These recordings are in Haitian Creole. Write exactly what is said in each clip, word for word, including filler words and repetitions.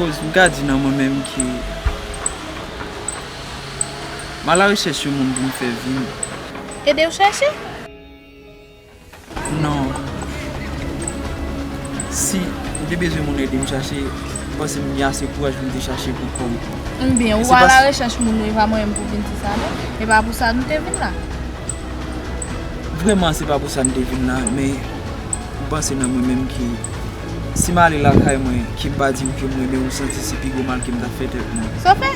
Koz m ka di nan mwen menm ke m alarechèch yon moun pou m fè vi m. Ede w chèche? Non. Si m te bezwen moun ede m chache, m panse m gen ase kouraj pou m te chache pou kò m. Ebyen, ou alarechèch moun ou, e pa mwen menm pou vin di sa non. E pa pou sa nou te vin la. Vrèman, se pa pou sa m te vin la, men m panse nan mwen menm ke si m ale lakay mwen, ke m pa di w ke m renmen w, m santi se pi gwo mal ke m t ap fè tèt mwen. Sa w fè?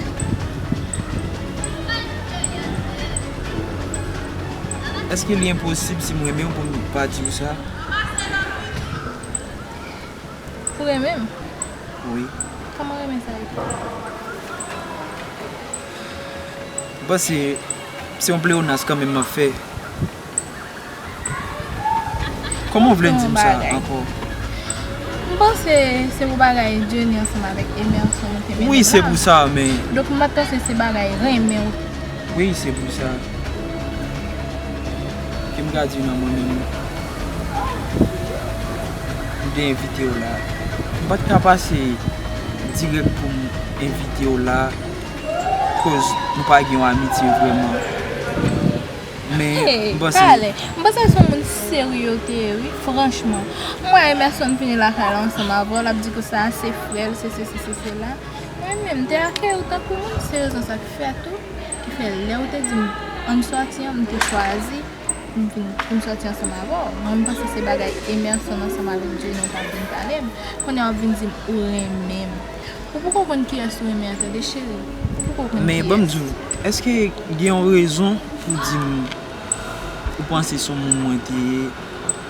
Èske li enposib si m renmen w pou m pa di w sa? Ou renmen m? Wi. Kòman renmen sa ye? M panse se yon pleyonas kanmenm m ap fè. Kòman w vle m di m sa ankò? M panse se pou bagay Jenny ansanm avèk Emerson ou te mennen la. Wi, se pou sa, men. Donk m pa t panse se bagay renmen ou. Wi, se pou sa. Ke m ka di w nan mwen menm. M te envite w la. M pa t ka pase dirèk pou m envite w la. Koz nou pa gen yon amitye vrèman. Men, m panse. Talè, m panse se yon moun serye w te ye, wi, franchman. M wè Emerson vini lakay la ansanm avè w, l ap di ke sa se frè l, se sesi, se sela. Mwen menm, m te akeyi w tankou moun, se rezon sa k fè tou, ki fè lè w te di m ann sòti an, m te chwazi pou m vin, pou m sòti ansanm avè w. Mwen, m panse se bagay Emerson ansanm avèk Jenny w t ap vin pale m. Kounye a w ap vin di m ou renmen m. Ou poko konn kiyès ou renmen an tande cheri. Ou poko konn kiyès. Men ban m di w, èske gen yon rezon pou w di m ou panse se yon moun mwen te ye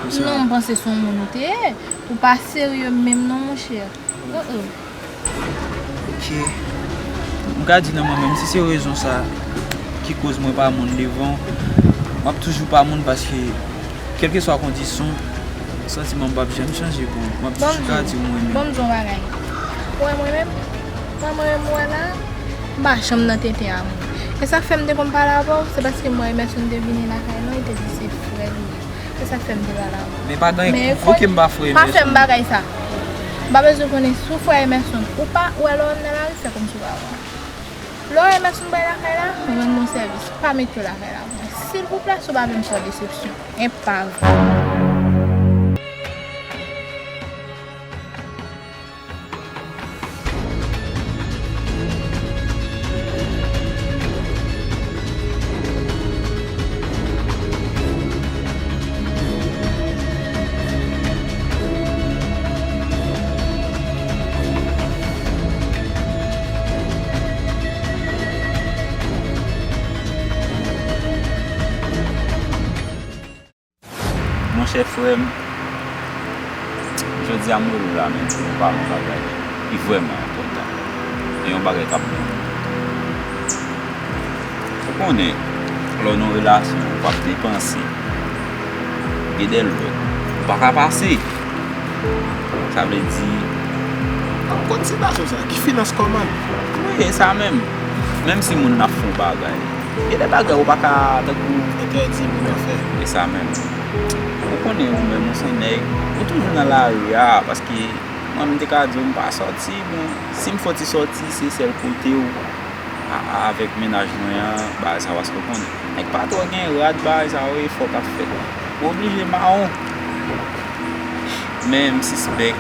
konsa? Non, m panse se yon moun ou te ye. Ou pa serye menm non monchè. Oh oh. Ok. M ka di nan mwen menm si se rezon sa ki koz mwen pa moun devan w, m ap toujou pa moun paske kèlkeswa kondisyon, santiman m p ap janm chanje pou ou. M ap toujou ka di w mwen menm. Ban m di w yon bagay. Ou wè mwen menm? Ou wè mwen menm ou wè la a? M pa janm nan tenten a moun. E sa k fè m te konn pale avè w, se paske m wè Emerson te vini lakay la, li te di se frè l ou ye. Se sa k fè m te pale avè w. Men pa gen anyen ki pwouve ke m pa frè Emerson. Pa fè m bagay sa. M pa bezwen konnen si w frè Emerson ou pa, ou wè lè w wè m nan lari, fè kòmsi w pa wè m. Lè w wè Emerson bay lakay la, rann mwen sèvis. Pa met yo lakay la pou mwen. Silvouplè, si w pa vle m fè w desepsyon. Enpav. Monchè frè m, jodi a m rele w la menm pou m pale yon bagay ki vrèman enpòtan. E yon bagay k ap mouri. Ou konnen, lè w nan yon relasyon, ou p ap depanse. Gen de lòt, ou pa ka pase. Sa vle di. Ankò ti baton sa, ki finans kòman? Wi, e sa menm. Menm si moun nan ap fè yon bagay. Gen de bagay ou pa ka tankou. Entèdi moun nan fè. E sa menm. Ou konnen ou menm ou se nèg, ou toujou nan lari a, paske mwen m te ka di w m pa sòti, bon, si m fè yon ti sòti, se sèl kote w a, a, avèk mennaj mwen an, bagay sa yo, paske w konnen, nèg pa twò gen rad, bagay sa yo, efò k ap fèt. Ou oblije mawon. Men m sispèk,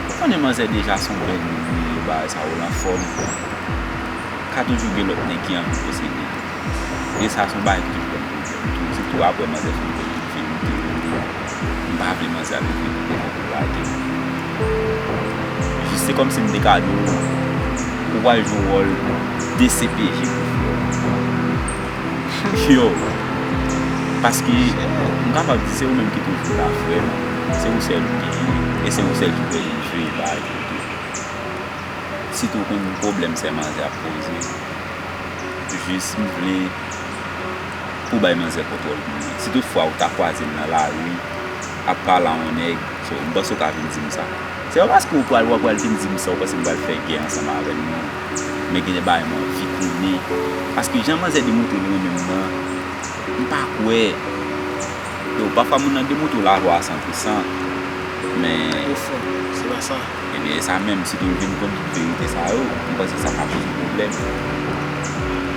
ou konnen manzè deja se yon bèl moun li ye, bagay sa yo, l anfòm. Ka toujou gen lòt nèg ki anvi posede. E sa se yon bagay ki toujou ban m pwoblèm tou, sitou apre manzè fin vin, vin, vin. M pa vle manzè a vin devan pou lage m. Jis se kòmsi m te ka di w, ou pral jwe wòl D C P J pou frè w. Yo, paske m kapab di se ou menm ki toujou la, frè m. Se ou sèl ou genyen, e se ou sèl ki pral jwe bagay pou ou. Sitou w konn pwoblèm sè manzè ap poze. Jis m vle pou w bay manzè kontwòl pou mwen. Si toutfwa ou ta kwaze m nan lari ap pale a yon nèg, so, m panse w ka vin di m sa. Se pa paske w pral, w pral vin di m sa, ou panse m pral fè gè ansanm avè l, non. Men gen de bagay m anvi konnen. Paske jan manzè demontre l renmen m nan, m pa kwè. Yo, pafwa moun nan demontre w lalwa a san pou san. Men yo fò, se pa sa. Ebyen, e sa menm, si ke m vin konn tout verite sa yo, m panse sa ka poze pwoblèm.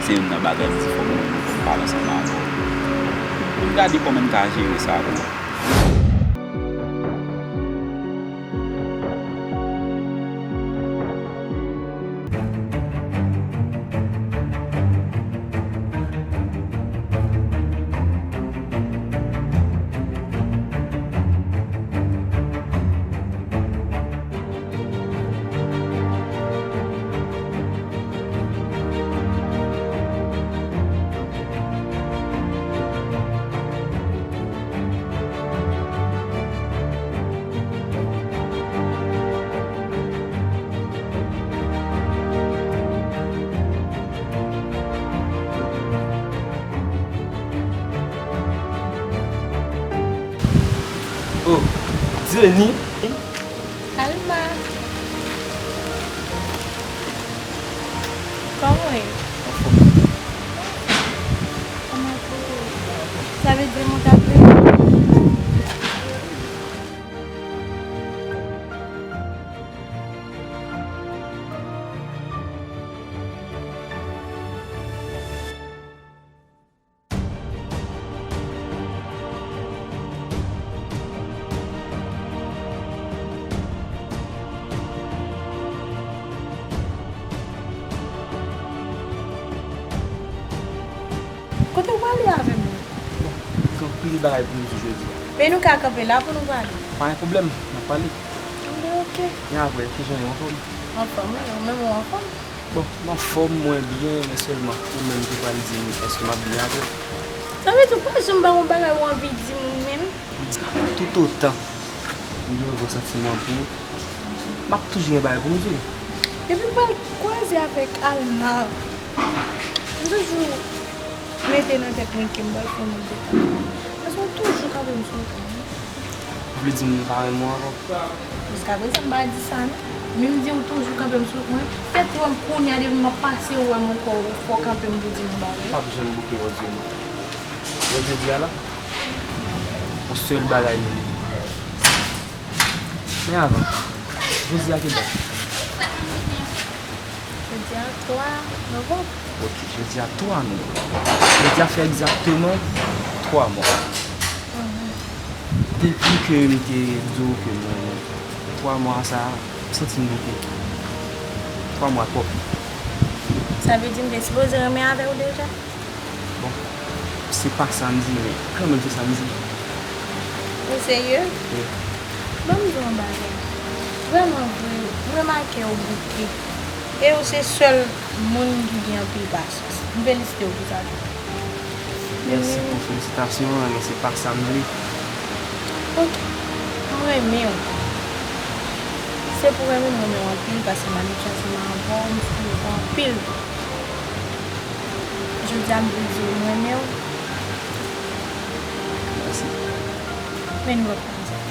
Se youn nan bagay m di fò mwen menm fò m pale ansanm avè w pou m gade kòman n ka jere sa tou. Oh, Jenny! Alma! Kòman w ye? Anfòm. Kòman w ye? Sa vle di m ou t ap rele? Kote w prale avè m? Bon, gen anpil bagay pou nou di jodi a. Men nou ka kanpe la pou nou pale. Pa gen pwoblèm, n ap pale. Anben, oke. Men apre, kijan w ye, anfòm? Anfòm, wi. Ou menm, ou anfòm? Bon, m anfòm, mwen byen, men sèlman, ou menm ki pral di m èske m ap byen avè w. Sa vle di ou pa janm ba yon bagay ou anvi di moun menm? Toutotan m gen yon bon santiman pou ou, m ap toujou gen bagay pou m di w. Depi m pral kwaze avèk Alma, m toujou mete nan tèt mwen ke m pral fè yon lòt bagay. Paske w toujou kanpe m sou wout mwen. Ou vle di m pa renmen w ankò? Jiskaprezan, m pa di sa, non. Men m di w toujou kanpe m sou wout mwen. Fèt wè m kounye a, depi m ap pase, ou wè m ankò, ou fò kanpe m pou di m yon bagay. M p ap janm bouke wòdwòb mwen. Jodi a la, yon sèl bagay m vle. Men avan, jodi a ki dat? Jodi a twa novanm. Ok, jodi a twa novanm. Jodi a fè egzakteman twa mwa. Mhm. Depi ke m te di w ke mwen, twa mwa sa a, m santi m bouke. Twa mwa twòp. Sa vle di m te sipoze renmen avè w deja? Bon, se pa sa m di, men kanmenm se sa m di. Ou serye? Wi. Ban m di w yon bagay. Vrèman vre, m remake w bouke. E ou se sèl moun ki gen anpil pasyans. M felisite w pou sa tou. Mèsi pou felisitasyon an, men se pa sa m vle. Ok. M renmen w. Se pou renmen m renmen w anpil, paske m abitye ansanm avè w, m soufri pou ou anpil. Jodi a m vle di w m renmen w. Mèsi. Men nou p ap ka ansanm.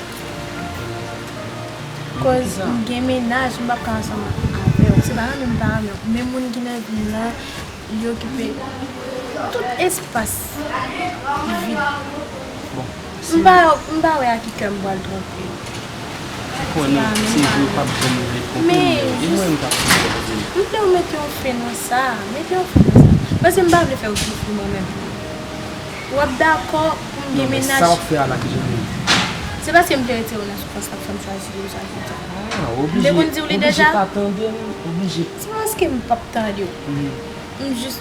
Koz m gen mennaj, m p ap ka ansanm avè w. Se pa renmen m pa renmen w. Men moun ki nan vi m nan, li okipe tout espas vid. Bon, m pa, m pa wè a ki kè m pral twonpe. Ou konnen, se vre, ou p ap janm vle twonpe m, men e mwen m t ap twonpe w, Jenny. M vle w mete yon fen nan sa, mete yon fen nan sa. Paske m pa vle fè w soufri mwen menm. W ap dakò pou m gen mennaj. Non, men sa w ap fè a la, kijan l ye? Se paske m vle retire w nan soufrans la k fè m chwazi di w sa jodi a. Ah, oblije, m te konn di w li deja. Oblije pa tande m, oblije. Se pa paske m p ap tande w. Mhm. M jis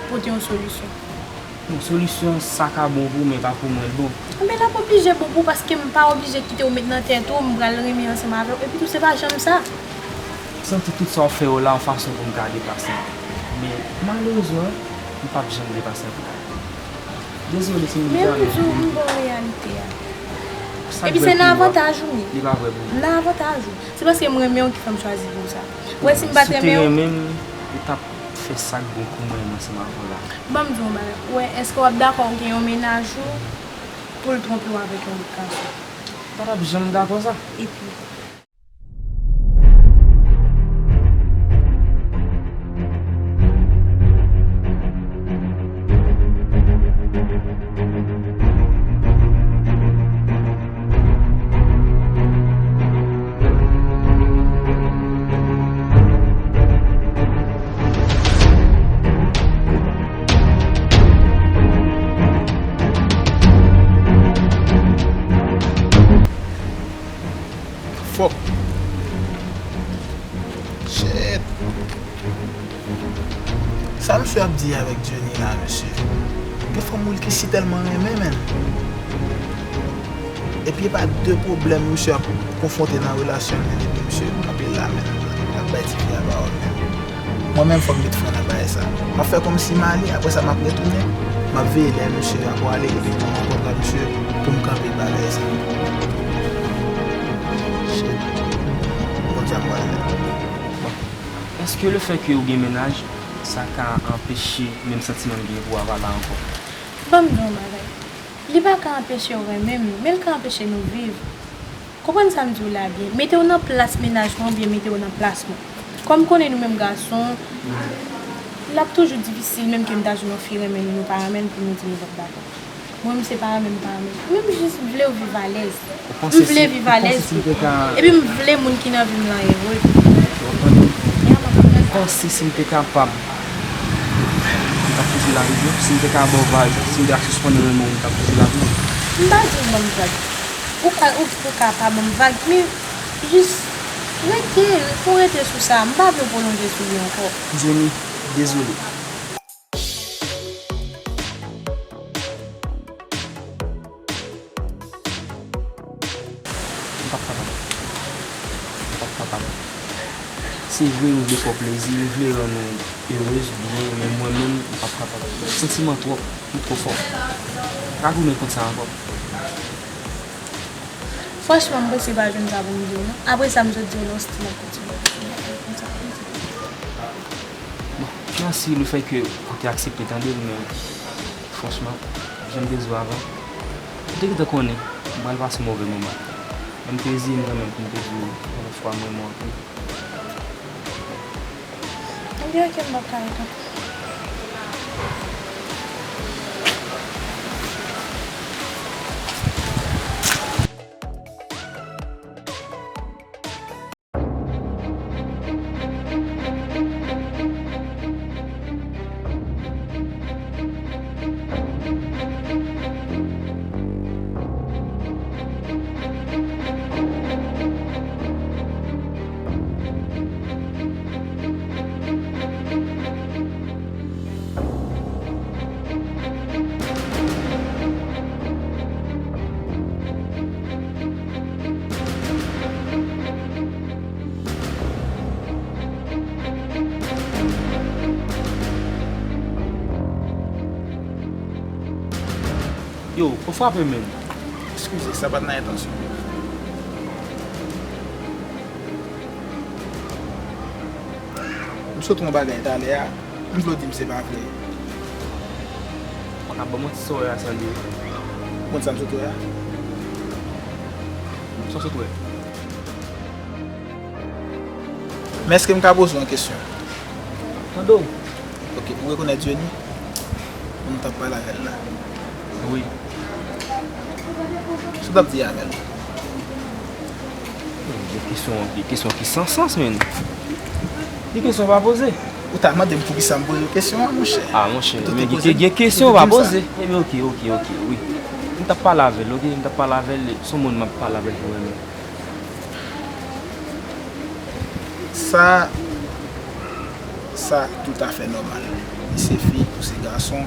pote yon solisyon. Bon, solisyon sa ka bon pou ou, men pa pou mwen l bon. Men l ap oblije bon pou ou, paske m pa oblije kite w met nan tèt ou m pral renmen ansanm avè w. Epi tou, se pa janm sa. M santi tout sa w ap fè yo la yon fason pou m ka depase. Men malerezman, m p ap janm depase anpil. Dezole si m di sa, men m di w, m ba w reyalite a. Epi se nan avantaj ou li ye. Li pa vrè pou ou. Nan avantaj ou. Se paske m renmen w ki fè m chwazi di w sa. Ou wè si m pa t renmen w. Si w te renmen m, ou t ap fè sa k bon pou mwen menm ansanm avè w la. Ban m di w yon bagay. Ou wè, èske w ap dakò w gen yon mennaj ou pou l twonpe w avèk yon lòt gason? M pa t ap janm dakò sa. Epi? Fòk. Shit. Sa misye ap di avèk Jenny la, mesye? Gen fanm Wilky si tèlman renmen, menn. Epi e pa de pwoblèm misye ap konfwonte nan relasyon l, menn, epi misye kanpe la, menn, ap bay tifi a pawòl, menn. Mwen menm, fò m met fren nan bagay sa. M ap fè kòmsi m ale, apre sa m ap retounen. M ap veye lè misye a pwale, epi pou m rankontre misye, pou m kanpe bagay sa. Shit. Konn sa m pral fè. Bon. Èske lefètke ou gen mennaj, sa ka anpeche menm santiman m gen pou Avala ankò? Ban m di w yon bagay. Li pa ka anpeche w renmen m, men l ka anpeche nou viv. Konprann sa m di w la byen. Mete w nan plas mennaj mwen oubyen mete w nan plas mwen. Kòm m konnen nou menm gason, l ap toujou difisil menm ke m ta jwenn yon fi renmen nou, nou pa renmen l pou nou di nou p ap dakò. Mwen, m se pa renmen m pa renmen. Mwen, m jis vle w viv alèz. M vle viv alèz tou. Epi m vle moun ki nan vi m lan ere tou. Ou panse si m te kapab, m t ap kite lavi m? Si m te ka ba w vag, si m te ka sispann renmen w, m t ap kite lavi m? M pa di w ban m vag. Ou ka, ou, ou ka pa ban m vag, men jis rete, fò w rete sou sa. M pa vle w pwolonje sou li ankò. Jenny, dezole. M p ap kapab. M p ap kapab. Se vre, m vle fè w plezi, m vle rann ou erez, byen, men mwen menm, m p ap kapab. Santiman twòp, li twò fò. Pa goumen kont sa ankò. Franchman, m prese pa jwenn sa pou m di w, non. Apre sa, m sot di w, non, si m ap kontinye. Bon, mèsi lefètke ou te aksepte tande m, men franchman, jan m te di w avan, ou te gentan konnen m pral pase move moman. Men m te eziye m kanmenm pou m te di w yon lòt fwa m renmen w anpil. Ebyen, oke, m p ap ka ret ankò. Yo, ou frape m, menn. Eskize, sa pa t nan entansyon. M sot wè yon bagay talè a, m vle w di m se pa vre. Ou ka ban m yon ti sòrè a sa l ye. Ou konn sa m sot wè a? Sa w sot wè? Men èske m ka poze w yon kesyon? Tande w. Oke, ou rekonèt Jenny? Moun m t ap pale avè l la. Wi. Sa w t ap di avè l? Gen kesyon, gen kesyon ki san sans, menn. Gen kesyon pa poze. Ou ta mande m poukisa m poze w kesyon an, monchè. Ah, monchè, men gen kesyon pa poze. Ebyen, oke, oke, oke, wi. M t ap pale avè l, oke? M t ap pale avè l, se yon moun m ap pale avè l pou renmen. Sa, sa toutafè nòmal. Li se fi, ou se gason,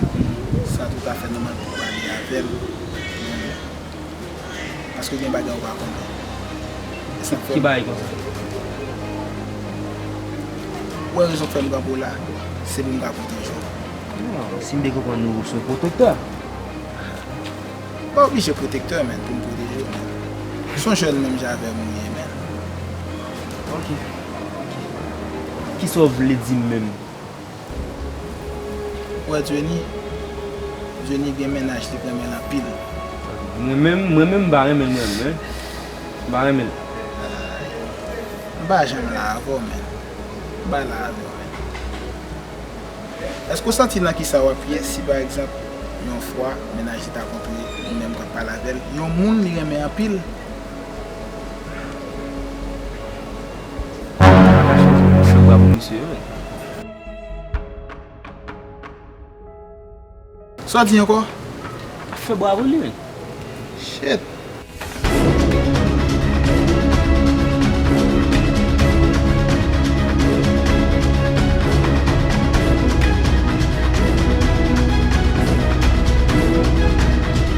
sa toutafè nòmal pou w pale avè l. Paske gen bagay ou pa konnen. E sa k fè m. Ki bagay konsa? Ou wè rezon k fè m kanpe w la, se pou m ka pwoteje w. Non, si m byen konprann ou, ou se yon pwotektè. Pa oblije pwotektè, menn, pou m pwoteje w, menn. Se yon jèn menm jan avè m ou ye, menn. Oke. Kisa w vle di m menm? Ou wè Jenny? Jenny gen mennaj li k renmen l anpil. Mwen menm, mwen menm m pa renmen l mwen menm, en. M pa renmen l. M pa janm la avè w, menn. M pa la avè w, menn. Èske w santi nan kisa w ap ye si, pa egzanp, yon fwa, mennaj li ta kontre ou menm k ap pale avè l, yon moun li renmen anpil? Fè bra pou misye, wi. Sa w di ankò? Fè bra pou li, wi. Shit.